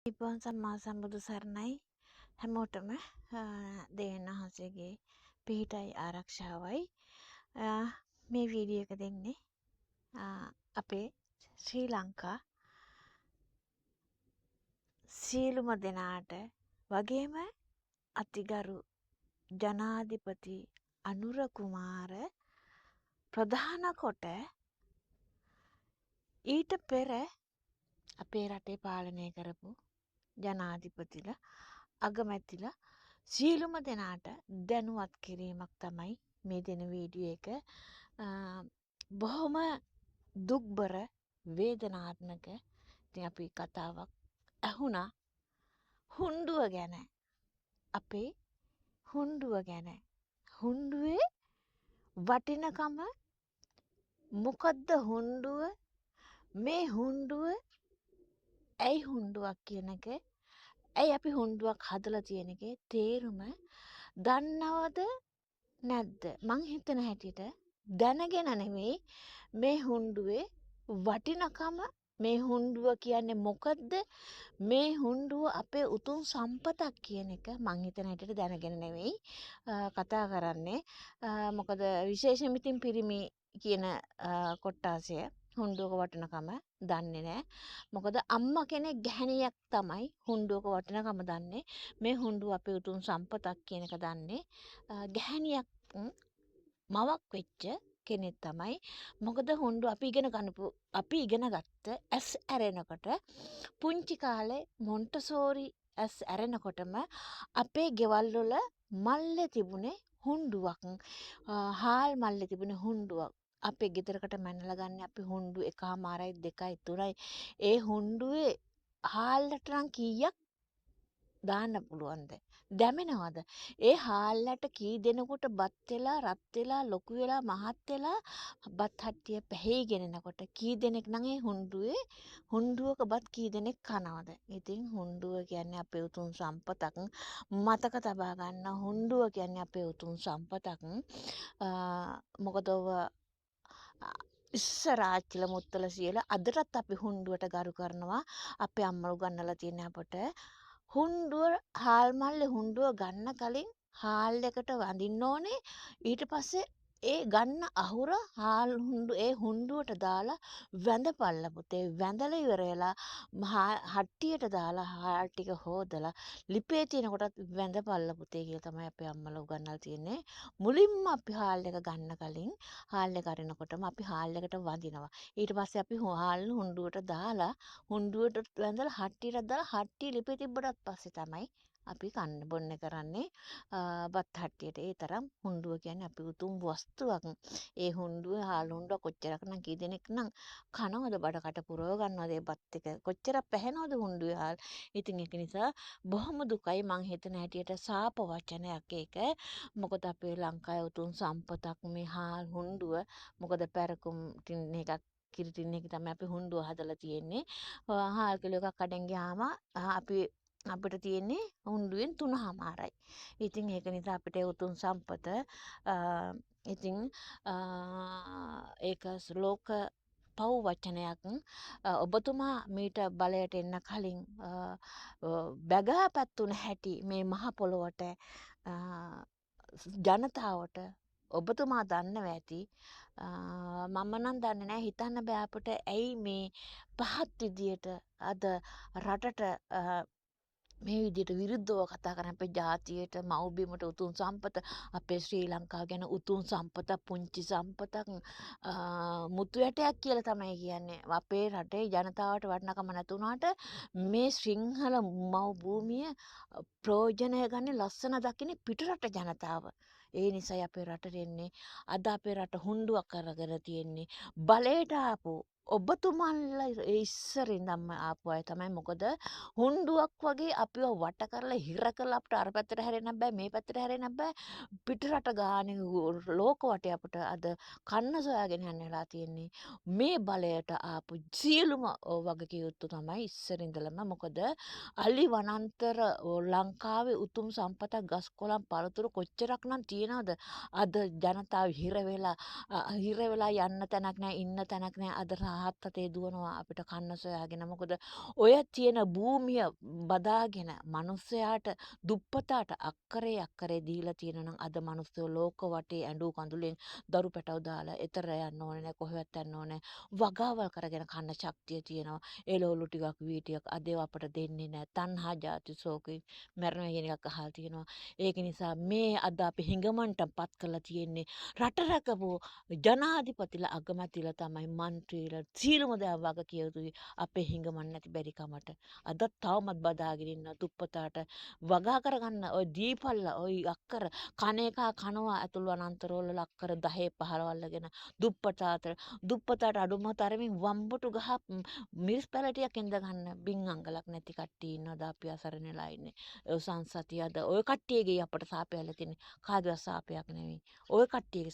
ආයුබෝවන් සම්මා සම්බුදු සරණයි හැමෝටම දෙවියන් වහන්සේගේ පිහිටයි ආරක්ෂාවයි. මේ වීඩියෝ එක දෙන්නේ අපේ ශ්‍රී ලංකා සියලුම දෙනාට වගේම අතිගරු ජනාධිපති අනුර කුමාර ප්‍රධාන කොට ඊට පෙර අපේ රටේ පාලනය කරපු ජනාධිපතිලා අගමැතිලා සියලුම දෙනාට දැනුවත් කිරීමක් තමයි මේ දෙන වීඩියෝ එක. බොහොම දුක්බර වේදනාත්මක. ඉතින් අපි කතාවක් ඇහුණා හුණ්ඩුව ගැන. අපේ හුණ්ඩුව ගැන. හුණ්ඩුවේ වටිනකම මොකද්ද හුණ්ඩුව? මේ හුණ්ඩුව ඇයි හුණ්ඩුවක් කියන එක, ඇයි අපි හුණ්ඩුවක් හදලා තියෙන එකේ තේරුම දන්නවද නැද්ද? මං හිතන හැටියට දැනගෙන නෙමෙයි මේ හුණ්ඩුවේ වටිනකම, මේ හුණ්ඩුව කියන්නේ මොකද්ද, මේ හුණ්ඩුව අපේ උතුම් සම්පතක් කියන එක මං හිතන හැටියට දැනගෙන නෙමෙයි කතා කරන්නේ. මොකද විශේෂයෙන්ම ඉතින් පිරිමි කියන කොට්ටාසය හුණ්ඩුවක වටිනකම දන්නේ නෑ. මොකද අම්මා කෙනෙක් ගැහැණියක් තමයි හුණ්ඩුවක වටිනකම දන්නේ. මේ හුණ්ඩුව අපේ උතුම් සම්පතක් කියන එක දන්නේ ගැහැණියක් මවක් වෙච්ච කෙනෙක් තමයි. මොකද හුණ්ඩුව අපි ඉගෙන ගන්නපු, අපි ඉගෙන ගත්ත ඇස් ඇරෙනකොට පුංචි කාලේ මොන්ටසෝරි ඇස් ඇරෙනකොටම අපේ ගෙවල් වල මල්ලේ තිබුණේ හුණ්ඩුවක්. හාල් මල්ලේ තිබුණේ හුණ්ඩුවක්. අපේ ගෙදරකට මැනලා ගන්න අපි හුණ්ඩු 1.5යි 2යි 3යි. ඒ හුණ්ඩුවේ හාල්ලට නම් කීයක් දාන්න පුළුවන්ද? දැමෙනවද? ඒ හාල්ලට කී දෙනෙකුට බත් වෙලා රත් වෙලා ලොකු වෙලා මහත් වෙලා බත් හට්ටිය පැහැීගෙන එනකොට කී දෙනෙක් නම් ඒ හුණ්ඩුවේ හුණ්ඩුවක බත් කී දෙනෙක් කනවද? ඉතින් හුණ්ඩුව කියන්නේ අපේ උතුම් සම්පතක්. මතක තබා ගන්න, හුණ්ඩුව කියන්නේ අපේ උතුම් සම්පතක්. මොකද ඔව ඉස්සර ආච්චිල මුත්තල සියලා අදටත් අපි හුණ්ඩුවට ගරු කරනවා. අපේ අම්මලා උගන්වලා තියෙන අපට හුණ්ඩුව, හාල් මල්ලේ හුණ්ඩුව ගන්න කලින් හාල් එකට වඳින්න ඕනේ. ඊට පස්සේ ඒ ගන්න අහුර හාල් හුණ්ඩු ඒ හුණ්ඩුවට දාලා වැඳපල්ලා පුතේ. වැඳලා ඉවර වෙලා හට්ටියට දාලා හාල් ටික හොදලා ලිපේ තියෙන කොටත් වැඳපල්ලා පුතේ කියලා තමයි අපේ අම්මලා උගන්වලා තියෙන්නේ. මුලින්ම අපි හාල් එක ගන්න කලින් හාල් එක අරිනකොටම අපි හාල් එකට වඳිනවා. ඊට පස්සේ අපි හාල් හුණ්ඩුවට දාලා හුණ්ඩුවට වැඳලා හට්ටියට දාලා හට්ටිය ලිපේ තිබ්බටත් පස්සේ තමයි අපි කන්න බොන්න කරන්නේ බත් හට්ටියට. ඒ තරම් හුණ්ඩුව කියන්නේ අපි උතුම් වස්තුවක්. ඒ හුණ්ඩුව හාල් හුණ්ඩුව කොච්චරක් නම් කී දෙනෙක් නම් කනවද, බඩ කට පුරව ගන්නවද, ඒ බත් එක කොච්චරක් පැහැෙනවද හුණ්ඩුවේ හාල්. ඉතින් ඒක නිසා බොහොම දුකයි. මං හිතන හැටියට සාප වචනයක් ඒක. මොකද අපේ ලංකාවේ උතුම් සම්පතක් මේ හාල් හුණ්ඩුව. මොකද පැරකුම් ටින් එකක් කිරි ටින් එක තමයි අපි හුණ්ඩුව හදලා තියෙන්නේ. හාල් කිලෝ එකක් කඩෙන් ගියාම අපි අපිට තියෙන්නේ හුණ්ඩුවෙන් 3.5යි. ඉතින් ඒක නිසා අපිට උතුම් සම්පත. ඉතින් ඒක ලෝක පව් වචනයක්. ඔබතුමා මීට බලයට එන්න කලින් බැගාපත් වුණ හැටි මේ මහ පොළොවට ජනතාවට ඔබතුමා දන්නව ඇති. මම නම් දන්නේ නෑ, හිතන්න බෑ අපිට ඇයි මේ පහත් විදියට අද රටට මේ විදියට විරුද්ධව කතා කරන, අපේ ජාතියට මව්බිමට උතුම් සම්පත අපේ ශ්‍රී ලංකාව ගැන උතුම් සම්පතක්, පුංචි සම්පතක්, මුතු ඇටයක් කියලා තමයි කියන්නේ. අපේ රටේ ජනතාවට වටිනාකම නැති වුණාට මේ සිංහල මව් භූමිය ප්‍රයෝජනය ගන්න ලස්සන දකින්නේ පිටරට ජනතාව. ඒ නිසායි අපේ රටට එන්නේ. අද අපේ රට හුණ්ඩුවක් අරගෙන තියෙන්නේ. බලයට ආපු ඔබතුමන්ලා ඒ ඉස්සර ඉඳන්ම ආපු අය තමයි. මොකද හුණ්ඩුවක් වගේ අපිව වට කරලා හිර කරලා අපිට අර පැත්තට හැරෙන්නත් බෑ මේ පැත්තට හැරෙන්නත් බෑ. පිටරට ගානේ ලෝක වටේ අපිට අද කන්න සොයාගෙන යන්න වෙලා තියෙන්නේ. මේ බලයට ආපු සියලුම වගකිය යුත්තෝ තමයි ඉස්සර ඉඳලම. මොකද අලි වනාන්තර ලංකාවේ උතුම් සම්පතක් ගස් කොළන් පළතුරු කොච්චරක් නම් තියෙනවද? අද ජනතාව හිර වෙලා යන්න තැනක් නෑ, ඉන්න තැනක් නෑ. අද හත් අතේ දුවනවා අපිට කන්න සොයාගෙන. මොකද ඔය තියෙන භූමිය බදාගෙන මනුස්සයාට දුප්පතාට අක්කරේ අක්කරේ දීලා තියෙනවා නම් අද මනුස්සයෝ ලෝක වටේ ඇඬු කඳුලෙන් දරු පැටව් දාලා එතර යන්න ඕනේ නෑ, කොහෙවත් යන්න ඕනේ නෑ. වගාවල් කරගෙන කන්න ශක්තිය තියෙනවා. එළවලු ටිකක් වී ටිකක් අද ඒවා අපට දෙන්නේ නෑ. තණ්හා ජාති ශෝකයෙන් මැරෙනවා කියන එකක් අහලා තියෙනවා. ඒක නිසා මේ අද අපි හිඟමන්ට පත් කරලා තියෙන්නේ රට රැකපු ජනාධිපතිලා අගමැතිලා තමයි මන්ත්‍රීලා සියලුම දේ වග කිය යුතුයි අපේ හිඟමන් නැති බැරි කමට. අදත් තවමත් බදාගෙන ඉන්න දුප්පතාට වගා කරගන්න ඔය දීපල්ලා ඔය අක්කර කන එකා කනවා ඇතුළු අනන්තරවල අක්කර 10 15 අල්ලගෙන දුප්පතාට අඩුම තරමින් වම්බටු ගහ මිරිස් පැලටියක් ඉඳ ගන්න බින් අංගලක් නැති කට්ටිය ඉන්නවා. අද අපි අසරණ වෙලා ඉන්නේ. ඔය සංසතිය අද ඔය කට්ටියගේ අපට සාපයක් තියෙන්නේ. කාගේවත් සාපයක් නෙවෙයි. ඔය කට්ටියගේ.